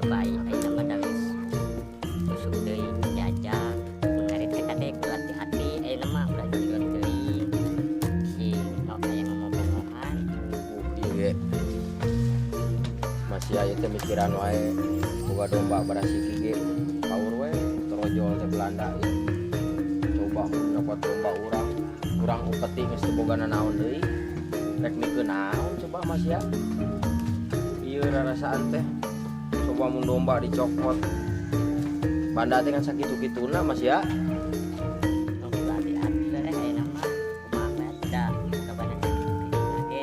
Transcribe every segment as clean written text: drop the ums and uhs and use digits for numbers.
Cobain ayeuna mah da geus usuk deui diajak ngarit teh kade kudu hati-hati ayeuna mah, ulah jenggot teuing si aya ngomong-ngomongan. Ieu ge masih aya teh mikiran wae, boga domba barasiki ge kaur we torojol teh Belanda ieu. Coba mun nyokot domba urang, urang upeti geus teu boga nanaon deui, rek mikeun naon coba, Mas ya? Ieu rarasaan teh, coba mun domba dicokot banda teh kan sakitu-kituna, Mas ya. Tong, kudu hati-hati we ayeuna mah, kumaha bae da kabanan ge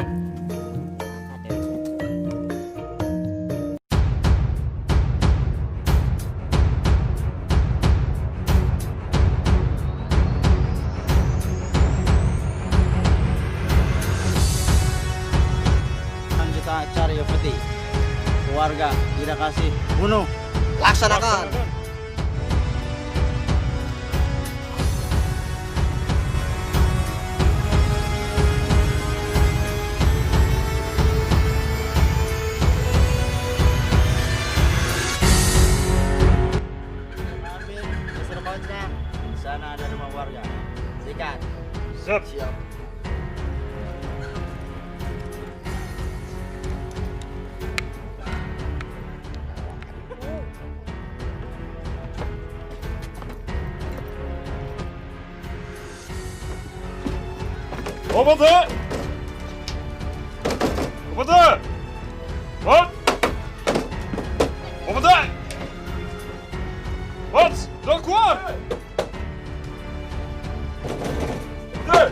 aduh. Kan kita cari upeti. Warga tidak kasih, bunuh. Laksanakan. Ambil dasar kocak. Di sana ada rumah warga. Sikat. Siap. Siap. Obatı! Obatı! What? Obatı! What? Dans quoi? Deux!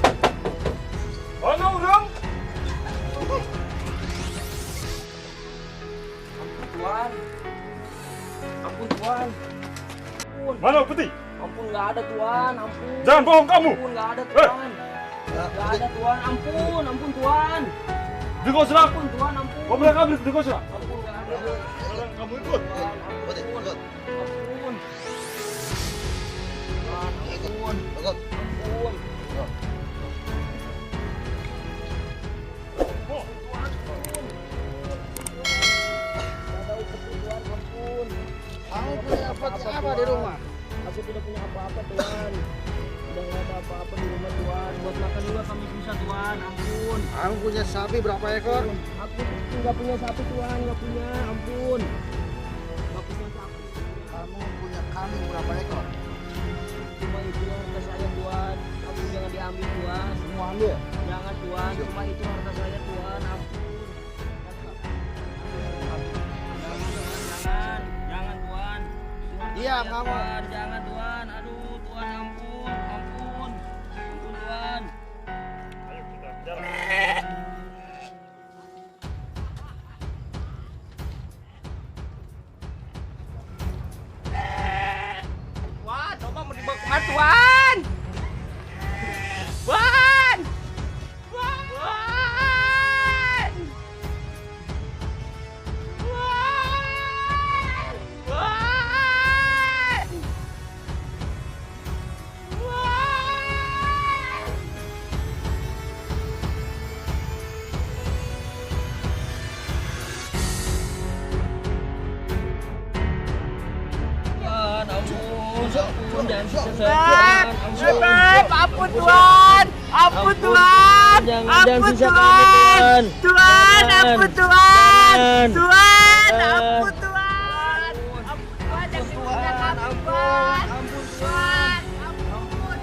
Mana orang? Ampun, Tuan, ampun, Tuan. Ampun. Mana upeti? Ampun, nggak ada, Tuan, ampun. Jangan bohong kamu! Ampun, nggak ada, Tuan, nggak ada, Tuan, ampun, ampun, Tuan. Dikosra! Ampun, Tuan, ampun. Kau bilang ambil Dikosra! Ampun, nggak ada. Sekarang kamu ikut! Tuan, ampun. Ikut, ikut. Ampun, Tuan, ampun. Ikut. Ampun. Oh. Tuan, ampun. Nggak tahu upeti, Tuan, ampun. Kamu punya upeti apa di rumah? Aku tidak punya apa-apa, Tuan. Udah nggak ada apa-apa di rumah, Tuan. Buat makan juga kami susah, Tuan. Ampun. Kamu punya sapi berapa ekor? Aku nggak punya sapi, Tuan. Nggak punya. Ampun. Nggak punya sapi. Kamu punya kambing berapa ekor? Cuma itu harta saya, Tuan. Ampun, jangan diambil, Tuan. Semua ambil. Jangan, Tuan. Cuma itu harta saya, Tuan. Ampun. Jangan, jangan, jangan, Tuan. Itu harta Diam, saya, kamu. Tuan. Jangan, Tuan. Aduh, Tuan, ampun, ampun. Ampun, Tuan. Ayo kita bicara. Tuan, domba mau dibawa kemana, Tuan? Tuan! Tuan! Tuan! Tuan! Tuan! Tuan, ampun, ampun, jangan siksa saya, Tuan. Ampun. Beb, ampun, Tuan, ampun, Tuan, Jangan, jangan ampun siksa kami, Tuan, Tuan. Tuan, Jangan. ampun Tuan, Jangan. Tuan, Jangan. ampun Tuan, ampun Tuan, jangan siksa kami, Tuan, Ampun, Tuan, ampun.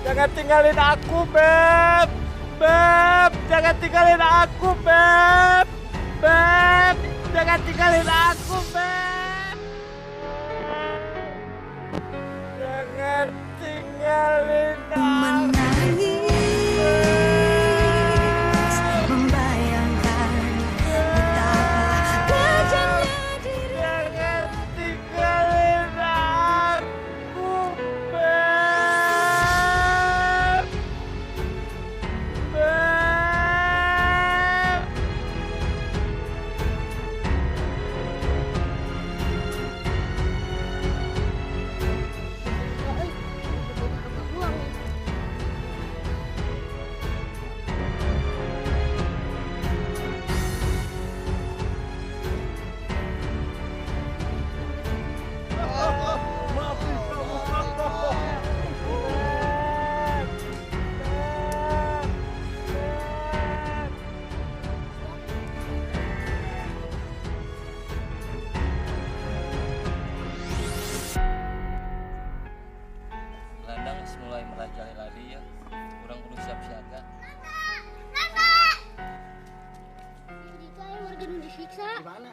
Jangan tinggalin aku, Beb! Beb, jangan tinggalin aku, Beb! Beb, jangan tinggalin aku, Beb! Jangan tinggalin aku. Menangis membayangkan betapa kejamnya diri. Jangan tinggalin aku, Beb! Beb!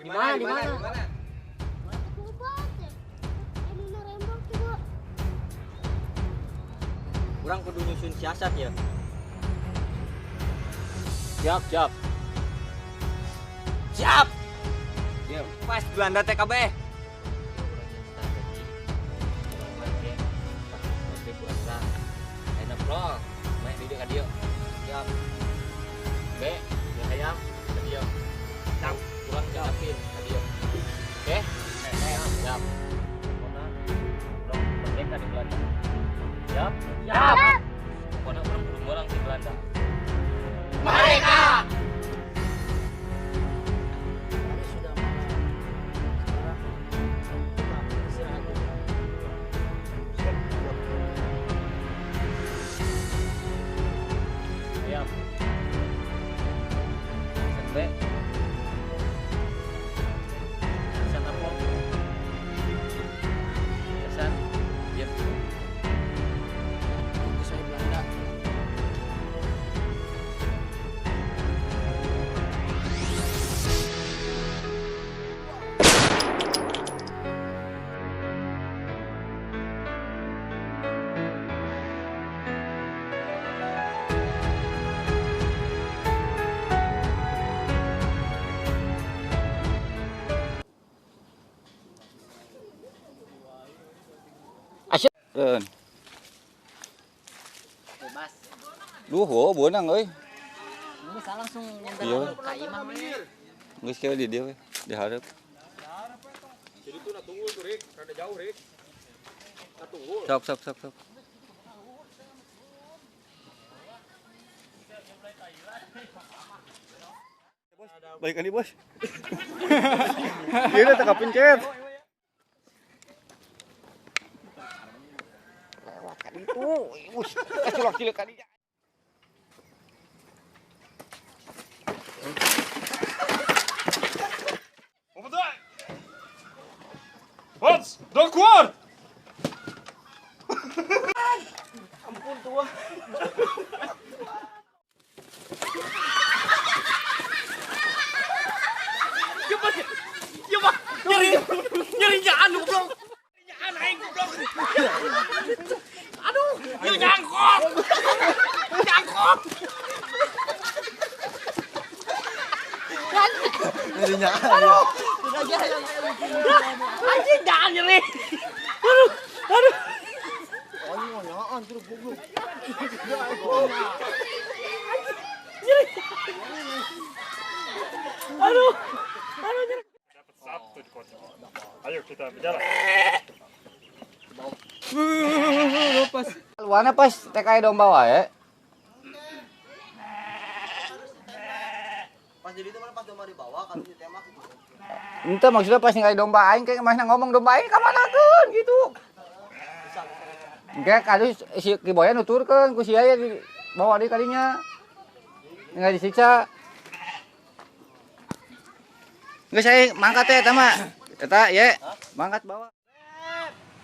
Di mana? Di mana? Urang kudu nyusun siasat ya. Siap, siap. Siap. Diam. Pas Belanda TKB. Enak bro, main di dia dia. Siap. B, ya hayam, dia. Siap. Kurang siapin dia. Oke? Siap. Pokoknya urang merdeka di Belanda. Siap. Siap. Pokoknya urang kudu menang di Belanda. Merdeka! Sudah malam. Sekarang kita istirahat dulu. Siap. B. Pesan apa? Pesan. Diam. Saya Belanda. Keun. Duh, oh, beunang euy. Bisa langsung nyenter Iya. ka imah we. Geus kieu di dieu we, di hareup. Jadi tuh nah tunggu tuh Rik, rada jauh Rik. Nah tunggu. Sok sok sok sok. Balikan di bos. Ieu teh kapencet. Lewat ka ditu. Us, kaculak cilik ka dinya. Hans, dan keluar. Satu di kota. Ayo kita berjalan. Luana pas TKI domba wae. Pas jadi itu mana pas domba dibawa kan ditembak gitu. Ente maksudnya pas ningali domba aing kayak mana ngomong domba aing ka manakeun gitu. Engke kali si Ki Boya nuturkeun ku si aya dibawa deui kadinya. Nggak disiksa. Geus aing mangkat teh eta mah. Eta ye, mangkat bawa.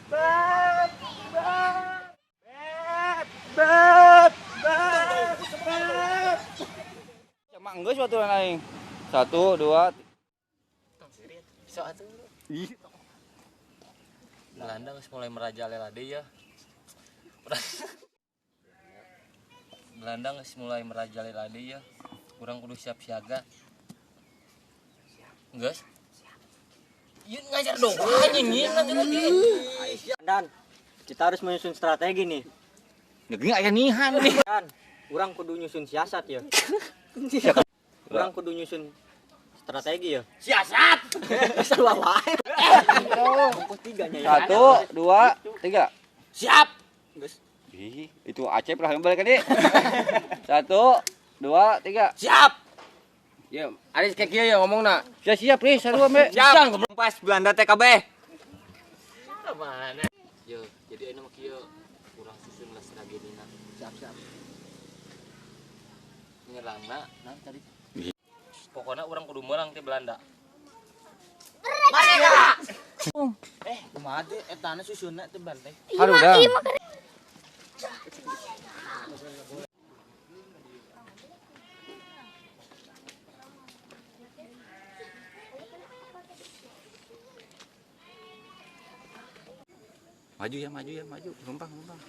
Beb, beb, beb, beb. Sama geus baturan aing. 1 2 Bisa atuh. Ih. Belanda geus mulai merajalela deui ya. Belanda geus mulai merajalela deui ya. Urang kudu siap siaga. Geus? Ieu ngajar dong anjing ieu nanti lagi. Dan kita harus menyusun strategi nih. Negeri aya nihan nih. Dan urang kudu nyusun siasat ya. Urang kudu nyusun strategi ya. Siasat. Sarua wae. Bungkus tiganya ya. 1 2 3. Siap. Geus. Ih, itu Acep lah yang balik tadi. 1 2 3. Siap. Ya, Aris kayak kieu ya ngomongna. Siap siap nih, sarua me. Siap. Pas Belanda TKB. Mana? Yo, jadi anu mah kieu urang susun lah strategina. Siap siap. Nyerangna nah tadi. Pokoknya urang kudu menang ti Belanda. Kumaha teh etana susunna teh banteng. Harudah. Maju ya, maju ya, maju. Lempang, lempang.